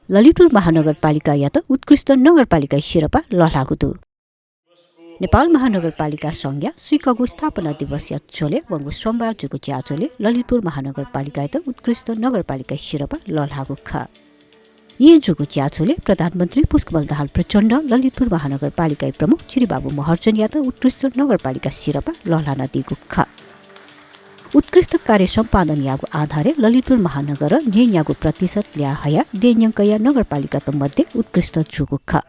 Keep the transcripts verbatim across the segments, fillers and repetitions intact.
ललितपुर महानगरपालिकायात उत्कृष्ट नगरपालिकाया सिरपाः लःल्हाःगु दु। नेपाल महानगरपालिका संघया स्वीकःगु स्थापना दिवसया झ्वलय् वंगु सोमबार जूगु ज्याझ्वलय् ललितपुर महानगरपालिकायात उत्कृष्ट नगरपालिकाया सिरपाः लःल्हाःगु खः। येँ जूगु ज्याझ्वलय् प्रधानमन्त्री पुष्पबल दाहाल प्रचण्ड, ललितपुर महानगरपालिकाया प्रमुख चिरिबाबु महर्जनयात उत्कृष्ट नगरपालिका सिरपाः लःल्हानादीगु खः। उत्कृष्ट कार्य सम्पादन याःगु आधारय् ललितपुर महानगरं न्हय्‌न्यागू प्रतिशत ल्याः हयाः देय् न्यंकया नगरपालिकात मध्ये उत्कृष्ट जूगु खः।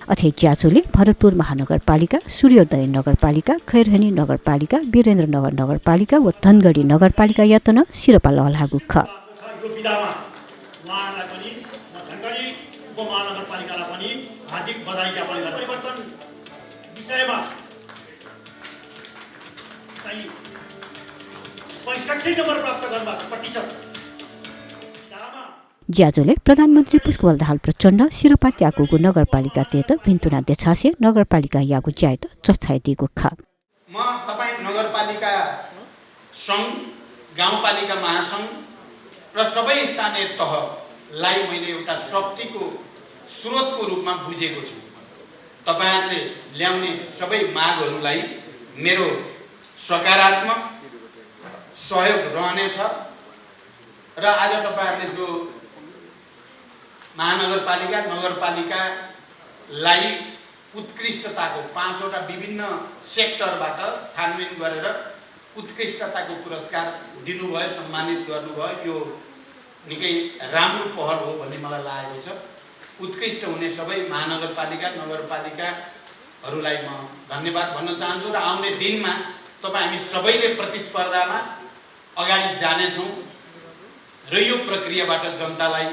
अथे ज्याझ्वलय् भरतपुर महानगरपालिका, सूर्योदय नगरपालिका, खैरहनी नगरपालिका, वीरेन्द्रनगर नगरपालिका व धनगढी नगरपालिकायात नं सिरपाः लःल्हाःगु खः। यो विधामा उहाँहरूलाई पनि म धनगढी उपमहानगरपालिकालाई पनि हार्दिक बधाई ज्ञापन गर्छु। परिवर्तन विषयमा चाहिँ पैँसठ्ठी नम्बर प्राप्त गर्नुभएको छ, प्रतिशत। विधामा ज्याझ्वलय् प्रधानमन्त्री पुष्पबल दाहाल प्रचण्डं सिरपाः त्याकूगु नगरपालिकातय्‌त भिन्तुना देछासें नगरपालिकायागु ज्यायात चच्चायादीगु खः। म तपाईँ नगरपालिका संघ, गाउँपालिका महासंघ र सबै स्थानीय तहलाई मैले एउटा शक्तिको स्रोतको रूपमा बुझेको छु। तपाईंहरूले ल्याउने सबै मागहरूलाई मेरो सकारात्मक सहयोग रहनेछ र आज तपाईंहरूले जो महानगरपालिका, नगरपालिकालाई उत्कृष्टताको पाँचवटा विभिन्न सेक्टरबाट छानबिन गरेर उत्कृष्टताको पुरस्कार दिनुभयो, सम्मानित गर्नुभयो, यो निकै राम्रो पहल हो भन्ने मलाई लागेको छ। उत्कृष्ट हुने सबै महानगरपालिका, नगरपालिकाहरूलाई म धन्यवाद भन्न चाहन्छु र आउने दिनमा तपाईं हामी सबैले प्रतिस्पर्धामा अगाडि जानेछौं र यो प्रक्रियाबाट जनतालाई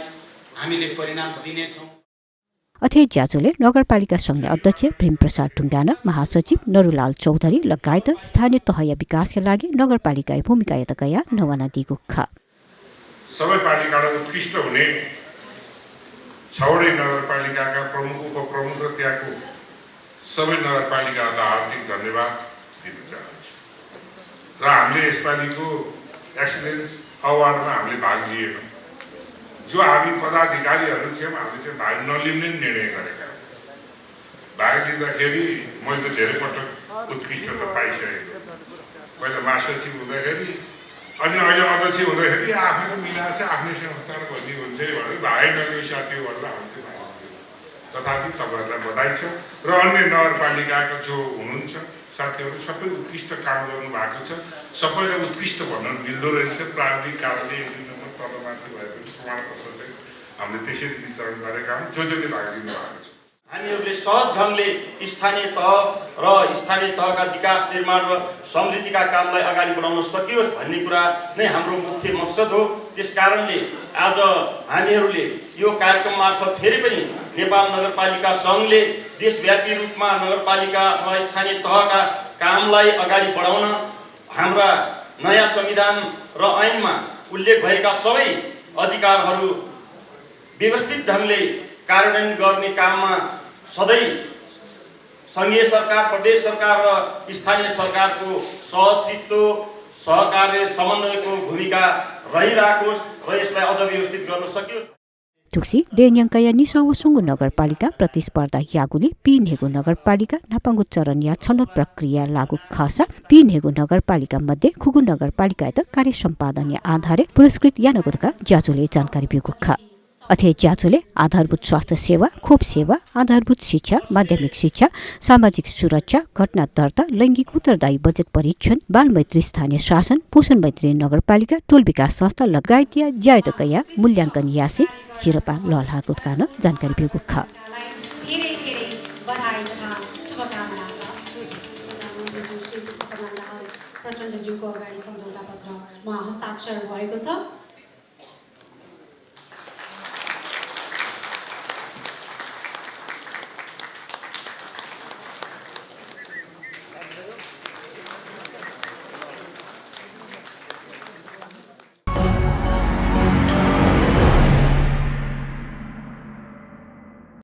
हामीले परिणाम दिनेछौं। अथे ज्याझ्वलय् नगरपालिका संघया अध्यक्ष भीमप्रसाद ढुङ्गाना, महासचिव नरुलाल चौधरी लगायत स्थानीय तहया विकासका लागि नगरपालिकाया भूमिकायात कयाः न्ह्यब्वनादीगु खः। सबै पालिकाबाट उत्कृष्ट हुने छवटै नगरपालिकाका प्रमुख, उपप्रमुख र त्यहाँको सबै नगरपालिकाहरूलाई हार्दिक धन्यवाद दिन चाहन्छु। र हामीले यसपालिको Excellence Award मा हामीले भाग लिएनौं। जो हामी पदाधिकारीहरू थियौं, हामीले चाहिँ भाग नलिने निर्णय गरेका। भाग लिँदाखेरि मैले त धेरै पटक उत्कृष्ट त पाइसकेको। पहिला महासचिव हुँदाखेरि, अनि अहिले अध्यक्ष हुँदाखेरि आफैले मिलाएको छ, आफ्नै संस्थाबाट भन्ने हुन्छ है भनेर भागै नलिने साथीहरूलाई हामीले चाहिँ भाग लिएनौं। तथापि तपाईंहरूलाई बधाई छ र अन्य नगरपालिकाका जो हुनुहुन्छ साथीहरू सबै उत्कृष्ट काम गर्नुभएको छ। सबैलाई उत्कृष्ट भन्न मिल्दो रहेछ। प्राविधिक कारणले एक दुई नम्बर तलमाथि भए पनि प्रमाणपत्र चाहिँ हामीले त्यसरी वितरण गरेका हौं, जो जोले भाग लिनुभएको छ। हामीहरूले सहज ढंगले स्थानीय तह र स्थानीय तहका विकास निर्माण र समृद्धिका कामलाई अगाडि बढाउन सकियोस् भन्ने कुरा नै हाम्रो मुख्य मकसद हो। त्यसकारणले आज हामीहरूले यो कार्यक्रम मार्फत फेरि पनि नेपाल नगरपालिका संघले देशव्यापी रूपमा नगरपालिका अथवा स्थानीय तहका कामलाई अगाडि बढाउन हाम्रा नयाँ संविधान र ऐनमा उल्लेख भएका सबै अधिकारहरू व्यवस्थित ढंगले कार्यान्वयन गर्ने काममा सधैं संघीय सरकार, प्रदेश सरकार र स्थानीय सरकारको सहअस्तित्व, सहकार्य, समन्वयको भूमिका रहिराखोस् र यसलाई अझ व्यवस्थित गर्न सकियोस्। थुगुसी देय् न्यंकया निसः व स्वंगू नगरपालिका प्रतिस्पर्धा याःगुलिं पीन्हय्गू नगरपालिका न्हापांगु चरणया छनौट प्रक्रिया लाःगु खःसा पीन्हय्गू नगरपालिका मध्ये खुगू नगरपालिकायात कार्य सम्पादनया आधारय् पुरस्कृत यानागु धकाः ज्याझ्वलय् जानकारी ब्यूगु खः। अथे ज्याझ्वलय् आधारभूत स्वास्थ्य सेवा, खोप सेवा, आधारभूत शिक्षा, माध्यमिक शिक्षा, सामाजिक सुरक्षा, घटना दर्ता, लैंगिक उत्तरदायी बजेट परीक्षण, बालमैत्री स्थानीय शासन, पोषण मैत्री नगरपालिका, टोल विकास संस्था लगायतया ज्यायात कयाः मूल्यांकन यासें सिरपाः लःल्हाःगु धकाः नं जानकारी ब्यूगु खः। धेरै धेरै बधाई तथा शुभकामना छ। प्रधानमन्त्री श्री पुष्पकमल दाहाल प्रचण्डज्यूको अगाडि सम्झौता पत्रमा हस्ताक्षर भएको छ।